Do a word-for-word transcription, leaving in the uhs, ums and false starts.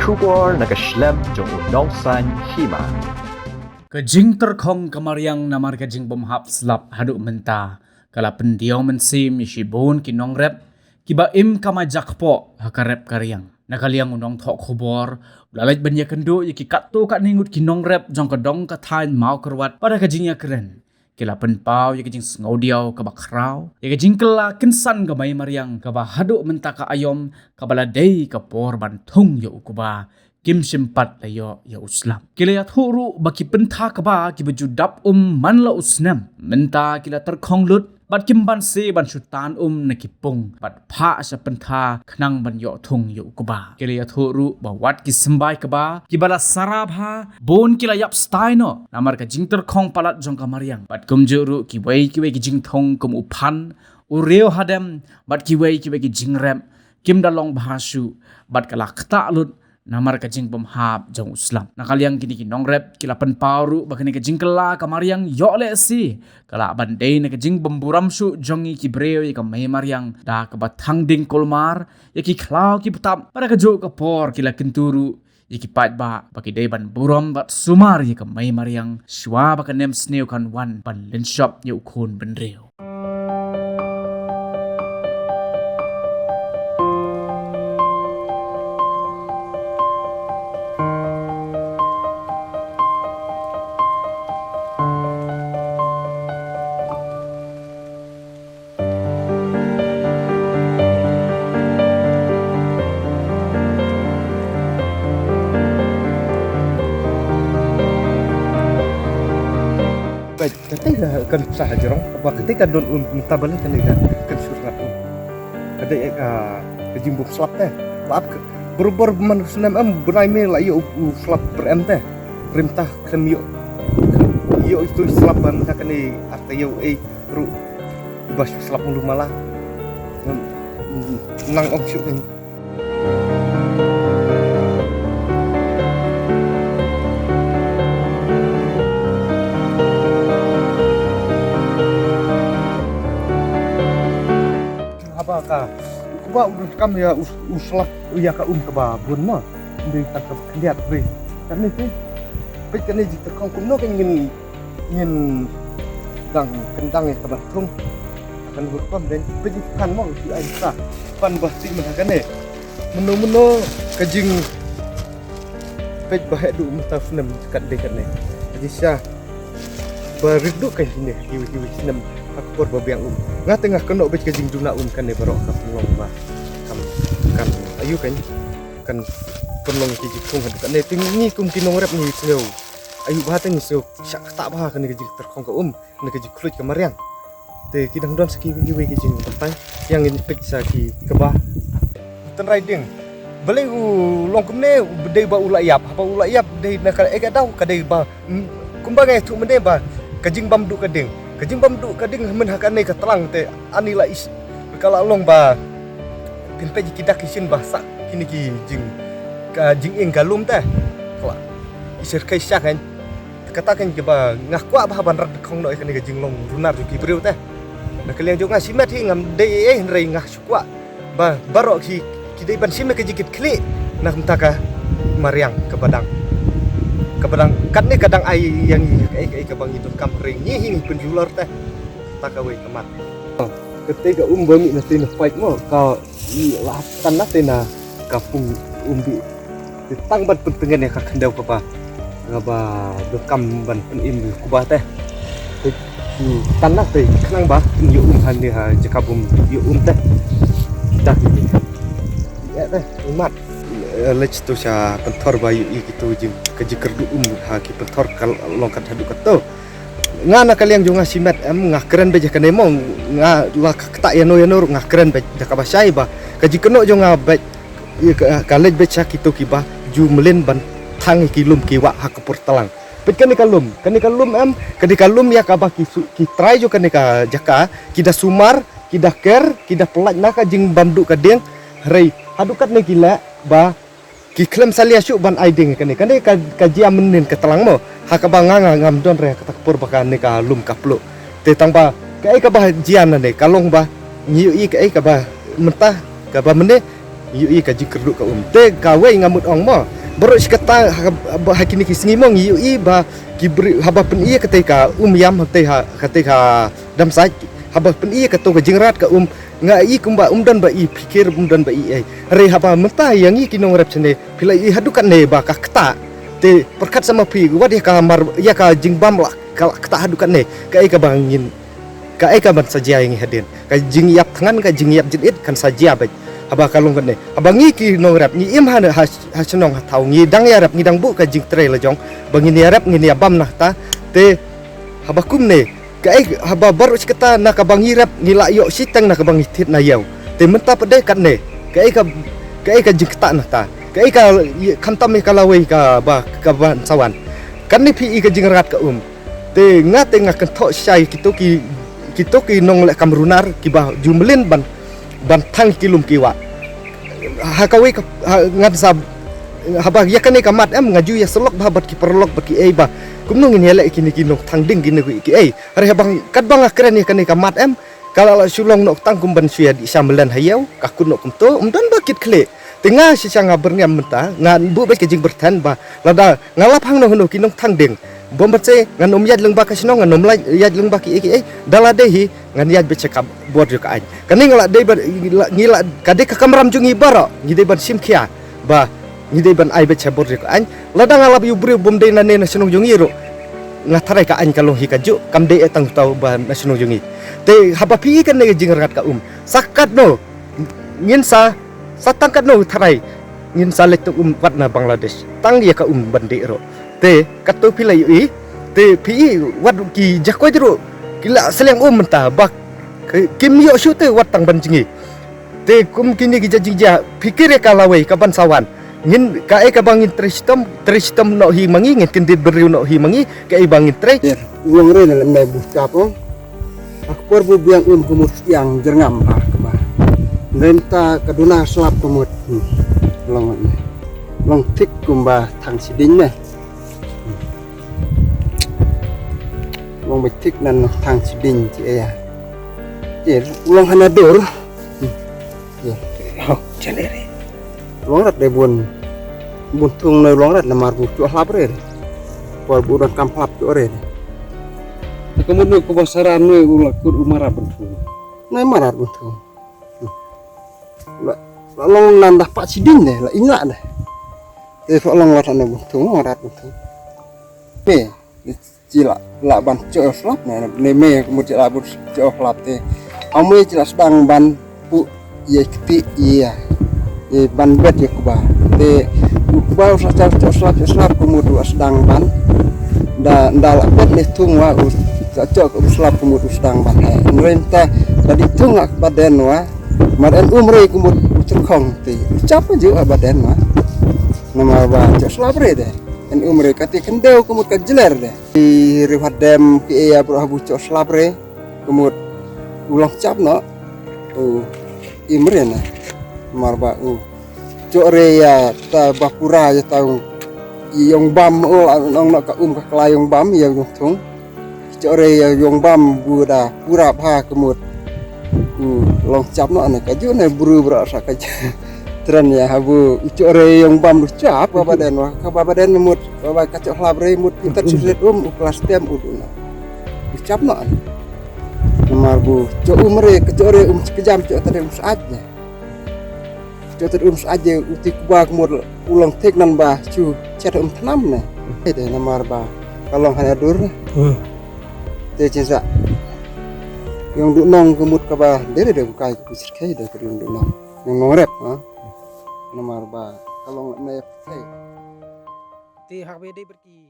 Khubor na ka shlem jong u Nongsaiñ Hima. Ka jingtyrkhong ka mariang namar ka jingbymhap slap haduh mynta ka la pyndiaw mynsiem ïa shibun ki nongrep kiba im kamai jakpoh ha ka rep ka riang. Na ka liang u nongthoh khubor u la leit ban ïakynduh ïa ki katto katne ngut ki nongrep jong ka dong ka thaiñ Mawkyrwat bad ha ka jingïakren ki la pynpaw ïa ka jingsngewdiaw kaba khraw ïa ka jingkylla kynsan ka mei mariang kaba haduh mynta ka aïom kaba la dei ka por ban thung ïa u kba kim shym pat la ïoh ïa u slap. Ki la ïathuh ruh ba ki pyntha kba kiba ju dap um man la u snem mynta ki la tyrkhong lut bad kim banse ban shu tan um na ki pung bad phah sha pyntha khnang ban ïoh thung ïa u kba. Ki la ïathuh ruh ba wat ki symbai kba kiba la sara bha bun ki la ïap stai noh namar ka jingtyrkhong palat jong ka mariang bad kumjuh ruh kiwei kiwei ki jingthung kum u phan, u riew hadem bad kiwei kiwei ki jingrep kim da long bha shuh bad ka la ktah lut namar ka jingbymhap jong u slap. Na ka liang kine ki nongrep ki la pynpaw ruh ba kane ka jingkylla ka mariang ïoh lehse ka lah ban dei na ka jingbymburom shuh jong ngi ki briew ïa ka mei mariang da kaba thang ding kulmar ïa ki khlaw ki btap. Bad ha kajuh ka por ki la kyntu ruh ïa ki paidbah ba ki dei ban burom bad sumar ïa ka mei mariang shuwa ba ka nemsniew kan wan ban lynshop ïa u khun bynriew. Peit, kata ka kan sah jrong, ba kata ka don un mynta balei kane ka kan shu rngat un. Ka dei ka, ka jingbym slap te. Ba ap ka, barabor man u snem em, bnai me la ïoh u, u slap ber em te. Rim ta khlem ïoh, ïoh itu slap ban ta kane ar ta ïoh ei ruh. Ba shu slap ulu mala. Nang ong shu kan. Haba ka, kaba u kam ïa u, u slap ïa ka um kaba bun mo. Ndei tang kaba khyndiat ri. Kane te. Peit kane jingtyrkhong kumno kan ngin, ngin dang kyndang ïa kaba thung. Kan gur pam dei peit ki pan mo ki ai sa. Pan ba si mynta kane. Mano mano ka jing peit ba heh duh mynta snem kat dei kat ne. Ka jingshisha ba rit duh kan kine kiwi kiwi snem ha ka por ba biang um. Nga te nga kynnoh beit ka jingduna um kane baroh ka pynlong ba kam, kam ayu kan, kan pynlong ki jingkhung haduh kane te ngi kum ki nongrep ngi sngew ayu bha te ngi sngew shah ktah bha kane ka jingtyrkhong ka um. Na ka jingkhluit ka mariang. Te ki dang don sa kiwei kiwei ki jingbatai. Ïa ngin peit sa ki kaba. Tynrai ding. Balei u long kumne u dei ba u la ïap. Haba u la ïap dei na ka, eh, ka daw ka dei ba. Mm, kumba ngai thuh mynne ba ka jingbam duh ka ding. Ka jingbam duh ka ding mynha kane ka tlang te ani la is. Ka la long ba. Phin peit ki dak ki shin ba sa kine ki jing, ka jingïeng ka lum te. Ka la isir kai sha kan. Kata kan kiba nga kwah bha ban rat khong noh ïa kane ka jinglong runar jong ki briew te. Na ka liang jong nga shimet hi ngam dei ei ei hynrei nga shu kwah ba baroh ki, ki dei ban shim ïa ka jingkit khlieh na ka bynta ka mariang kaba dang, kaba dang katne ka dang ai ïa ngi kaei kaei kaba ngi donkam hynrei ngi hi ngi pynjulor te. Kata kawei ka mat. Kata ka um ba mih na te na pait mo ka i la hap tan na te na ka pung um bi. Te tang ban pyntngen ïa ka khyndew kaba, kaba donkam ban pynim ïa u kba te. Te, hmm, tan na te khnang ba ïa um ha ne ha jaka bym ïa um te. Kita ki. Ïa te, imat. Eh, leit to sha pynthor ba ïa i kito jing, ka jingkyrduh um ha ki pynthor ka long kat haduh kato. Nga na ka liang jong nga shimet em nga kren beit ïa kane mo nga la ka ktah ïano ïano ruh nga kren beit da kaba shai ba ka jingkynnoh jong nga beit ïa ka, ka leit beit sha kito kiba ju mlien ban thang ïa ki lum ki wah ha ka por tlang. Beit kane ka lum, kane ka lum em, kane ka lum ïa kaba ki su, ki trai jong kane ka jaka, ki da sumar, ki da ker, ki da pyllait na ka jingbam duh ka dieng, hynrei haduh katne ki leh ba ki khlem salia shuh ban ai dieng kane. Kane ka, ka jia mynnin ka tlang mo. Ha kaba nga nga ngam don re ha kata ka por ba kane ka lum ka pluh. Te tang ba kaei kaba jia nane ka long ba ngi ïohi kaei kaba mynta kaba mynne Ngi ïohi ka jingkyrduh ka um. Te kawei nga mut ong mo. Baroh shi katta ha, ha, ha kine ki sngi mo ngi ïohi ba ki briew haba pyni ïa katei ka um ïam hatei ha, katei ka dam sait. Haba pyni ïa kato ka jingrat ka um. Nga i kumba um don ba i pyrkhat um don ba i ei. Hynrei haba mynta ïa ngi ki nongrep shane phi la i haduh katne ba ka ktah. Te pyrkhat sa ma phi wat ïa ka mar ïa ka jingbam la ka la ktah haduh katne. Kaei kaba ngin Kaei kaban sa jia ïa ngi hadien. Ka jingïap thngan ka jingïap jingit kan sa jia beit. Haba ka long katne. Haba ngi ki nongrep ngi im ha, ha, ha shnong ha thaw ngi dang ïarep ngi dang buh ka jingtrei la jong. Ba ngin ïarep ngin ïabam na kata. Te haba kumne. Kaei haba baroh shi katta na kaba ngi rep ngi la ïoh shiteng na kaba ngi thied na ïew. Te mynta pat de katne. Kaei ka, kaei ka jingktah na kata. Kaei ka khamtam ïa ka lawei kaba, kaban sa wan. Katne phi i ka jingrat ka um. Te nga te nga kynthoh shai kito ki, kito ki nongleh kam runar kiba ju mlien ban, ban thang ki lum ki wah. Ha kawei ka, ha, ngan sa, haba ïa kane ka mat em nga ju ïa sylok bha bad ki paralok bad ki ei ba. Kumno ngin ïaleh kine ki nongthang ding kine ki ei. Hynrei haba katba nga kren ïa kane ka mat em. Ka la la shu long noh tang kum ban shu ïa dih sha mlien ha ïew, ka kut noh kumto, um don ba kit khlieh. Te nga shisha nga byrngem mynta, nga buh beit ka jingbyrthen ba, lada nga lap hangno hangno ki nongthang ding. Bym ban sei, ngan ym ïaid lyngba ka shnong, ngan ym ïaid lyngba ki ei ki ei, da la dei hi, ngan ïaid beit sha ka bor jong ka aiñ. Kane nga la dei ba, la, ngi la, ka dei ka kamram jong ngi baroh, ngi dei ban shim khia, ba, ngi dei ban ai beit sha bor jong ka aiñ. Lada nga lap ïa u briew bym dei na ne na shnong jong ngi ruh. Nga tharai ka aiñ ka long hi ka juh, kam dei eh tang uta uba na shnong jong ngi. Te haba phi i kane ka jingrat ka um. Sa katno, ngin sa, sa tang katno tharai, ngin sa leit tang um wat na Bangladesh. Tang ïa ka um ban dih ruh. Te, katto phi la ïohi, te phi i wat ki jakoit ruh, ki la sliang um mynta, ba, ki, kim ïoh shuh te wat tang ban jngi. Te kum kine ki jait jingjia, pyrkhat ïa ka lawei kaban sa wan. Ngin kaei kaba ngin trei shitom, trei shitom noh hi ma ngi, ngin kyndit bynriew noh hi ma ngi, kaei ba ngin trei. Ïa, u long re na lem nai buh chap ong. Ha ka por buh biang um ka mut ïang jyrngam ha kaba. Nrem ta ka duna slap ka mut. Hmm. Long ne. Long thik kumba thang shiding ne. Long ba thik nan thang shiding chi ïa. Te u long hana dur. Ye. Ho, chale re. Long rat de bun. Bun thung ne long rat namar bu chuh hlap re. Por bu dang kam hlap chuh re. Te ka mut ne ku ba saran ne u la kut u marat bun thung. Ne marat bun thung. La, la long nan dah pat shiding ne, la ing la ne. Te fa long rat ne bun thung, marat bun thung. Me. Chi la, la ban choh slap ne, ne me ka mut chi la ban choh slap te. Ame chi la sdang ban pu ye kti ye. Ye ban bet ye kuba. Te u kuba u sa choh choh slap choh slap ka mut u sdang ban. Da, da la bet ne thung wa u sa choh ka slap ka mut u sdang ban. Nrem ta da di thung wa ba den wa. Mar en um re ka mut u tyrkhong te. Chap ju ba den wa. Namar ba choh slap re de. En um re ka te khyndew ka mut ka jler de. Ki riwat dem ki ïa bro habu choh slap re. Ka mut u long chap no. U im re na. Mar ba u choh re ïa ta ba pura ïa ta u. I yong bam u la nong no ka um ka kla yong bam ïa yong thung. Choh re ïa yong bam bu da pura bha ka mut. U long chap no ne ka ju ne bru bra sa ka. Tren ïa habu u choh re yong bam du chap ba ba den wa ka ba ba den mut. Ba ba ka choh hlap re mut pi tat shu ret um u klas tem u du na. U chap noh. Namar bu choh um re ka choh re um chi ka jam choh ta de um saj ne. Choh ta de um saj je u ti kuba ku mut u long thik nan ba chu chet um thnam ne. Te namar ba ka long hana dur. Hmm. Te chin sa. Yong du nong ku mut ka ba de de ku kai ku sir kai de ku yong du nong. Yong nong rep ha. Namar ba ka long ne thik. Te hak be de ber ki